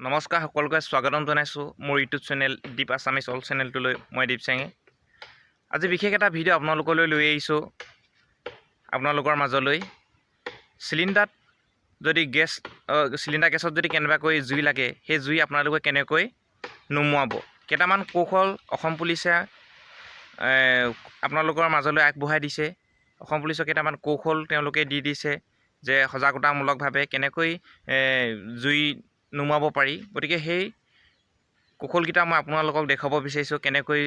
নমস্কাৰ, সকলোকে স্বাগতম জনাইছোঁ মোৰ ইউটিউব চেনেল দীপ আছামিছ অল চেনেলটোলৈ। মই দীপ চেঙে আজি বিশেষ এটা ভিডিঅ' আপোনালোকলৈ লৈ আহিছোঁ আপোনালোকৰ মাজলৈ। চিলিণ্ডাৰত যদি গেছ, চিলিণ্ডাৰ গেছত যদি কেনেবাকৈ জুই লাগে, সেই জুই আপোনালোকে কেনেকৈ নুমুৱাব, কেইটামান কৌশল অসম পুলিচে আপোনালোকৰ মাজলৈ আগবঢ়াই দিছে। অসম পুলিচৰ কেইটামান কৌশল তেওঁলোকে দি দিছে যে সজাগতামূলকভাৱে কেনেকৈ জুই নুমুৱাব পাৰি। গতিকে সেই কৌশলকেইটা মই আপোনালোকক দেখুৱাব বিচাৰিছোঁ, কেনেকৈ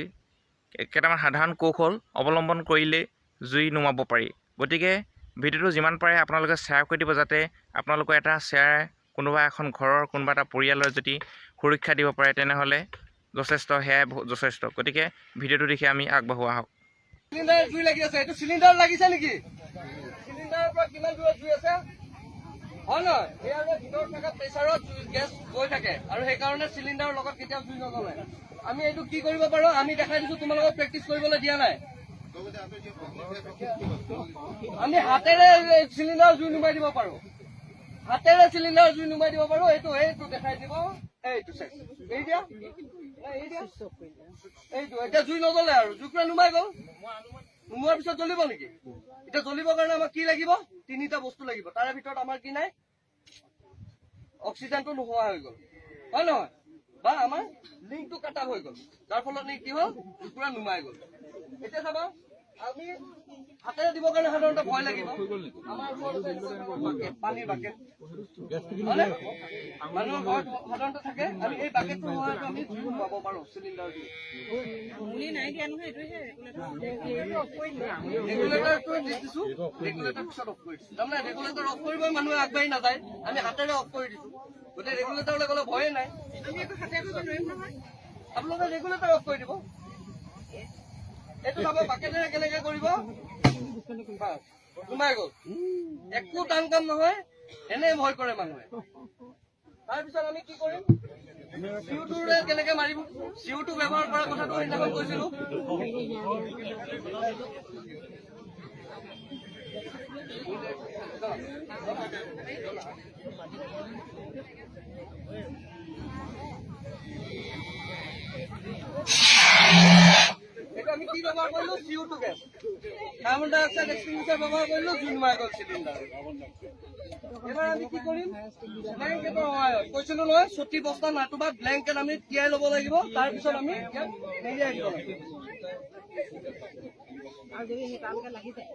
কেইটামান সাধাৰণ কৌশল অৱলম্বন কৰিলেই জুই নুমুৱাব পাৰি। গতিকে ভিডিঅ'টো যিমান পাৰে আপোনালোকে শ্বেয়াৰ কৰি দিব, যাতে আপোনালোকৰ এটা শ্বেয়াৰ কোনোবা এখন ঘৰৰ, কোনোবা এটা পৰিয়ালৰ যদি সুৰক্ষা দিব পাৰে, তেনেহ'লে যথেষ্ট, সেয়াই যথেষ্ট। গতিকে ভিডিঅ'টো দেখি আমি আগবাঢ়ো আহক। চিলিণ্ডাৰ জুই লাগি আছে। এইটো চিলিণ্ডাৰ লাগিছে নেকি? চিলিণ্ডাৰৰ পৰা কিমান দূৰত জুই আছে, হয় নহয়? সেয়া ভিতৰত থকা প্ৰেচাৰত গেছ গৈ থাকে আৰু সেইকাৰণে চিলিণ্ডাৰৰ লগত কেতিয়াও জুই নজ্বলে। আমি এইটো কি কৰিব পাৰো, আমি দেখাই দিছো। তোমালোকক প্ৰেক্টিচ কৰিবলৈ দিয়া নাই। আমি হাতেৰে চিলিণ্ডাৰ জুই নুমাই দিব পাৰো। হাতেৰে চিলিণ্ডাৰ জুই নুমাই দিব পাৰো। এইটো দেখাই দিব। এইটো চেক, এই দিয়া নাই, এই দিয়া। এইটো এতিয়া জুই নজ্বলে আৰু জুই পুৰা নুমাই গ'ল। নুমোৱাৰ পিছত জ্বলিব নেকি? এতিয়া জ্বলিবৰ কাৰণে আমাক কি লাগিব? তিনিটা বস্তু লাগিব। তাৰে ভিতৰত আমাৰ কি নাই? অক্সিজেনটো নোহোৱা হৈ গ'ল, হয় নহয়? বা আমাৰ লিংকটো কাটা হৈ গ'ল, যাৰ ফলত নেকি কি হ'ল, জুই পুৰা নুমাই গ'ল। এতিয়া চাবা, আমি হাতেৰে দিবৰ কাৰণে সাধাৰণতে ভয় লাগিব। আমাৰ ওচৰত আছে এনেকুৱা ধৰণৰ বাকেট, পানীৰ বাকেট, হয়নে? মানুহৰ ঘৰত সাধাৰণতে থাকে। আমি এই বাকেটটোৰ সহায়ত আমি জুই নুমাব পাৰো চিলিণ্ডাৰ দি। ৰেগুলেটৰটো দি দিছো। ৰেগুলেটৰ পিছত অফ কৰি দিছো। তাৰমানে ৰেগুলেটৰ অফ কৰিবই মানুহে আগবাঢ়ি নাযায়। আমি হাতেৰে অফ কৰি দিছো। গতিকে ৰেগুলেটৰলৈ গ'লে ভয়ে নাই। আপোনালোকে ৰেগুলেটৰ অফ কৰি দিব। এইটো চাব, বাকেটেৰে কেনেকে কৰিব। বাছ, সোমাই গ'ল। একো টান কাম নহয়, এনেই ভয় কৰে মানুহে। তাৰপিছত আমি কি কৰিম? চিউটোৰে কেনেকে মাৰিব? চিউটো ব্যৱহাৰ কৰাৰ কথাটো সেইদিনাখন কৈছিলো। এইটো আমি কি ব্যৱহাৰ কৰিলো? CO2 gas, carbon dioxide extinguisher ব্যৱহাৰ কৰিলো, জুই নুমাই গ'ল চিলিণ্ডাৰ। এবাৰ আমি কি কৰিম? ব্লেংকেটৰ সহায়ত, কৈছিলো নহয়, চটি, বস্তা নতুবা ব্লেংকেট আমি তিয়াই ল'ব লাগিব। তাৰপিছত আমি ইয়াক মেৰিয়াই দিব লাগিব। আৰু যদি সেই টানকে লাগি যায়?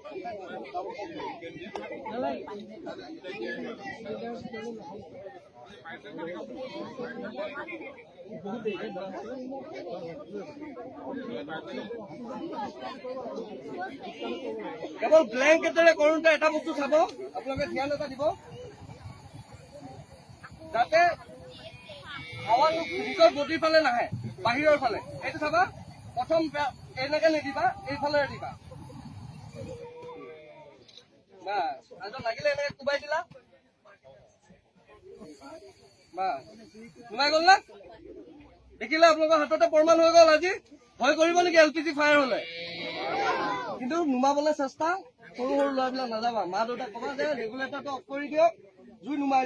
কেৱল ব্লেংকেটেৰে কৰোঁতে এটা বস্তু চাব আপোনালোকে, ধ্যান এটা দিব যাতে হাৱাটো নিজৰ বডিৰ ফালে নাহে, বাহিৰৰ ফালে। এইটো চাবা, প্ৰথম এনেকে নিদিবা, এইফালে দিবা। বাছ, তাৰপিছত লাগিলে এনেকে কোবাই দিলা। বাছ, সোমাই গ'ল না? দেখিলে, আপোনালোকৰ হাততে প্ৰমাণ হৈ গ'ল। আজি ভয় কৰিব নেকি এলপিজি ফায়াৰ হলে? কিন্তু নুমাবলৈ চেষ্টা, সৰু সৰু ল'ৰাবিলাক নাযাবা। মা দেউতাক ক'বা যে ৰেগুলেটৰটো অফ কৰি দিয়ক, জুই নুমাই।